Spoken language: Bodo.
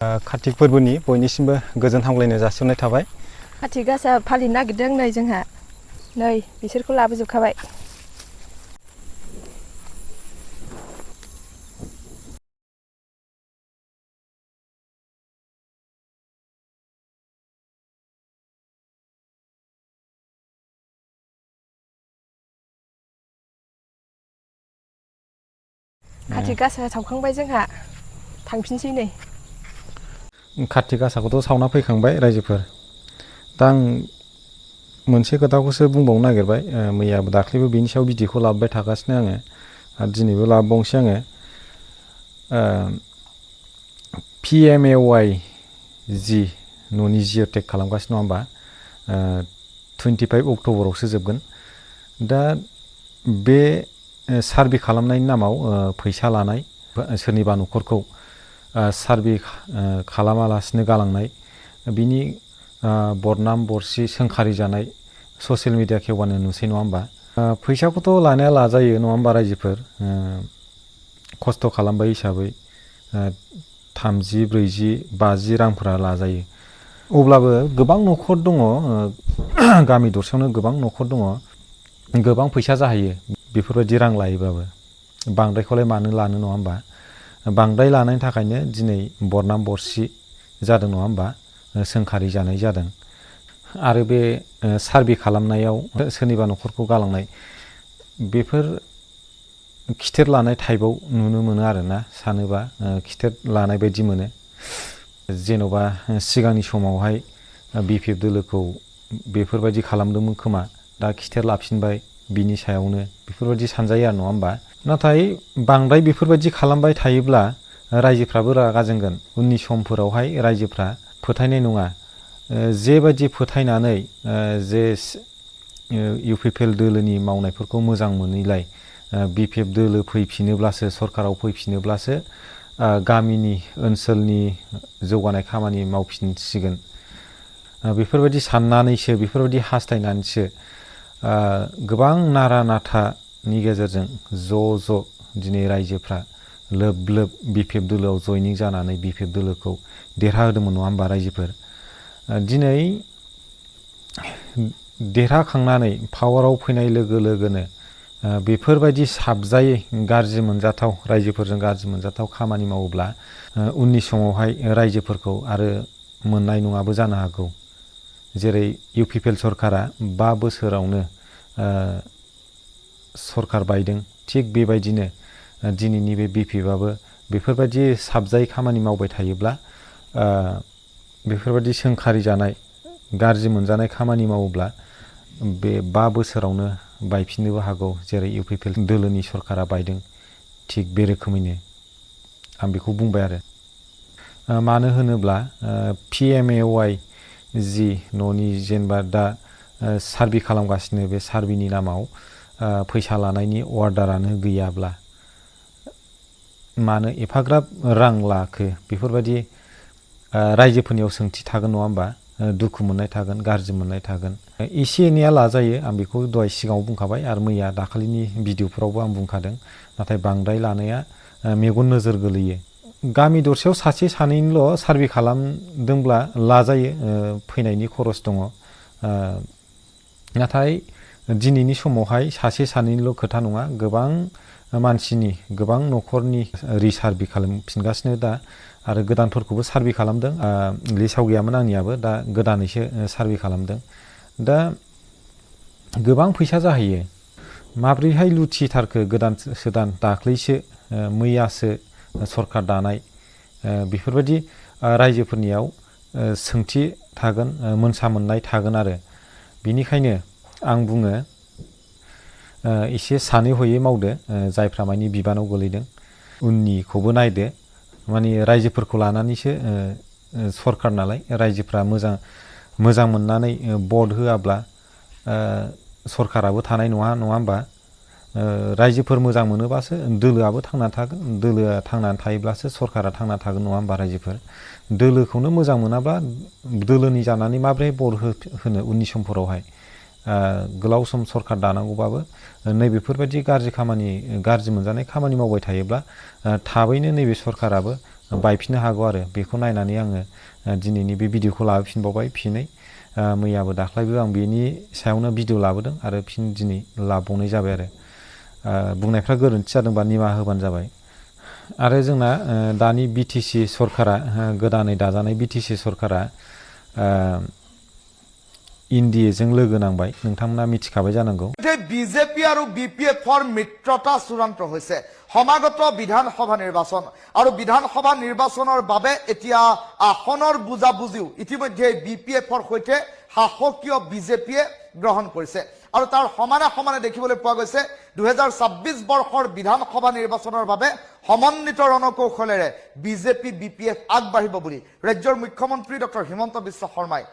कार्तिक फोरबोनि बयनिसिमबो गोजोन हामलायनाय जासिहरनाय थाबाय। कार्तिक गासा फालिनो नागिरदों नै जोंहा नै बिसोरखौ लाबोजोबखाबाय। कार्तिक गासा सावखांबाय जोंहा थांफिनसै नै। कार्तिक गासाखौथ' सावना फैखांबाय रायजोफोर। दा आं मोनसे खोथाखौसो बुंबावनो नागिरबाय। मैयाबो दाख्लैबो बेनि सायाव भिडिअखौ लाबोबाय थागासिनो आङो आरो दिनैबो लाबोबावनोसै आङो। PMAY G न'नि जिअ'टेक खालामगासिनो नङा होमबा? 25 अक्ट'बरावसो जोबगोन। दा बे सार्भे खालामनायनि नामाव फैसा लानाय, सोरनिबा न'खरखौ सार्भे खालामालासिनो गालांनाय, बिनि बदनाम बरसि सोंखारि जानाय ससियेल मिडिया खेवबानो नुसै नङा होमबा? फैसाखौथ' लानाया लाजायो नङा होमबा रायजोफोर? खस्थ' खालामबाय हिसाबै 30, 40, 50 रांफोरा लाजायो। अब्लाबो गोबां न'खर दङ, गामि दरसेयावनो गोबां न'खर दङ, गोबां फैसा जाहैयो बेफोरबायदि रां लायोबाबो। बांद्रायखौलाय मानो लानो नङा होमबा? बांद्राय लानायनि थाखायनो दिनै बदनाम बरसि जादों नङा होमबा? सोंखारि जानाय जादों। आरो बे सार्भे खालामनायाव सोरनिबा न'खरखौ गालांनाय, बेफोर खिथेर लानाय टाइपआव नुनो मोनो आरोना। सानोबा खिथेर लानाय बायदि मोनो। जेन'बा सिगांनि समावहाय बिपिएफ दोलोखौ बेफोरबायदि खालामदोंमोन खोमा, दा खिथेर लाफिनबाय बिनि सायावनो, बेफोरबायदि सानजायो आरो नङा होमबा? नाथाय बांद्राय बेफोरबायदि खालामबाय थायोब्ला रायजोफ्राबो रागा जोंगोन। उननि समफोरावहाय रायजोफ्रा फोथायनाय नङा। जेबायदि फोथायनानै जे इउपिपिएल दोलोनि मावनायफोरखौ मोजां मोनैलाय बिपिएफ दोलो फैफिनोब्लासो, सरकाराव फैफिनोब्लासो गामिनि ओनसोलनि जौगानाय खामानि मावफिनसिगोन, बेफोरबायदि साननानैसो, बेफोरबायदि हास्थायनानैसो गोबां नारा नाथानि गेजेरजों ज' दिनै रायजोफ्रा लोब लोब बिपिएफ दोलोआव जयनिं जानानै बिपिएफ दोलोखौ देरहाहोदोंमोन नङा होमबा रायजोफोर? दिनै देरहाखांनानै पावाराव फैनाय लोगो लोगोनो बेफोरबायदि साबजायै गाज्रि मोनजाथाव, रायजोफोरजों गाज्रि मोनजाथाव खामानि मावोब्ला उननि समावहाय रायजोफोरखौ आरो मोननाय नङाबो जानो हागौ। जेरै इउपिपिएल सरकारा 5 बोसोरावनो सरकार बायदों, थिग बेबायदिनो दिनैनि बे बिपिएफआबो बेफोरबायदि साबजायै खामानि मावबाय थायोब्ला, बेफोरबायदि सोंखारि जानाय, गाज्रि मोनजानाय खामानि मावोब्ला बे 5 बोसोरावनो बायफिननोबो हागौ। जेरै इउपिपिएल दोलोनि सरकारा बायदों, थिग बे रोखोमैनो आं बेखौ बुंबाय आरो। मानो होनोब्ला PMAY G न'नि जेनेबा दा सार्भे खालामगासिनो, बे सार्भेनि नामाव फैसा लानायनि अर्डारानो गैयाब्ला मानो एफाग्राब रां लाखो? बेफोरबायदि रायजोफोरनियाव सोंथि थागोन नङा होमबा? दुखु मोननाय थागोन, गाज्रि मोननाय थागोन। एसे एनैया लाजायो, आं बेखौ दहाय सिगाङाव बुंखाबाय आरो मैया दाखालिनि भिडिअफोरावबो आं बुंखादों। नाथाय बांद्राय लानाया मेगन नोजोर गोलैयो। गामि दरसेयाव सासे सानैनिल' सार्भे खालामदोंब्ला लाजायो, फैनायनि खरस दङ। नाथाय दिनैनि समावहाय सासे सानैनिल' खोथा नङा, गोबां मानसिनि, गोबां न'खरनि रिसार्भे खालामफिनगासिनो दा, आरो गोदानफोरखौबो सार्भे खालामदों। लिस्टआव गैयामोन आंनियाबो, दा गोदानैसो सार्भे खालामदों। दा गोबां फैसा जाहैयो। माब्रैहाय लुथिथारखो गोदान सोदान दाख्लैसो मैयासो सरकार दानाय, बेफोरबायदि रायजोफोरनियाव सोंथि थागोन, मोनसा मोननाय थागोन आरो। बिनिखायनो आं बुङो, एसे सानै हयै मावदो, जायफ्रा मानि बिबानाव गोलैदों। उननिखौबो नायदो, माने रायजोफोरखौ लानानैसो सरकार नालाय, रायजोफ्रा मोजां मोननानै भट होआब्ला सरकाराबो थानाय नङा होमबा? रायजोफोर मोजां मोनोबासो दोलोआबो थांनानै थागोन, दोलोआ थांनानै थायोब्लासो सरकारा थांना थागोन नङा होमबा रायजोफोर? दोलोखौनो मोजां मोनाब्ला दोलोनि जानानै माब्रै भट होनो उननि समफोरावहाय? गोलाव सम सरकार दानांगौबाबो नैबेफोरबायदि गाज्रि मोनजानाय खामानि मावबाय थायोब्ला थाबैनो नैबे सरकाराबो बायफिननो हागौ आरो बेखौ नायनानै आङो दिनैनि बे भिडिअखौ लाबोफिनबावबाय फिनै मैयाबो दाख्लैबो आं बेनि सायावनो भिडिअ लाबोदों आरो फिन दिनै लाबावनाय जाबाय आरो बुंनायफ्रा गोरोन्थि जादोंबा निमाहा होबानो जाबाय आरो जोंना दानि बिटिसि सरकारा गोदानै दाजानाय बिटिसि सरकारा इन्डिएजों लोगो नांबाय नोंथांमोना मिथिखाबाय जानांगौ বিজেপি আৰু বিপিএফৰ মিত্ৰতা চূড়ান্ত হৈছে সমাগত বিধানসভা নিৰ্বাচন আৰু বিধানসভা নিৰ্বাচনৰ বাবে এতিয়া আসনৰ বুজাবুজিও ইতিমধ্যে বিপিএফৰ সৈতে শাসকীয় বিজেপিয়ে গ্ৰহণ কৰিছে আৰু তাৰ সমানে সমানে দেখিবলৈ পোৱা গৈছে 2026 বৰ্ষৰ বিধানসভা নিৰ্বাচনৰ বাবে সমন্বিত ৰণকৌশলেৰে বিজেপি বিপিএফ আগবাঢ়িব বুলি ৰাজ্যৰ মুখ্যমন্ত্ৰী ডক্টৰ হিমন্ত বিশ্ব শৰ্মাই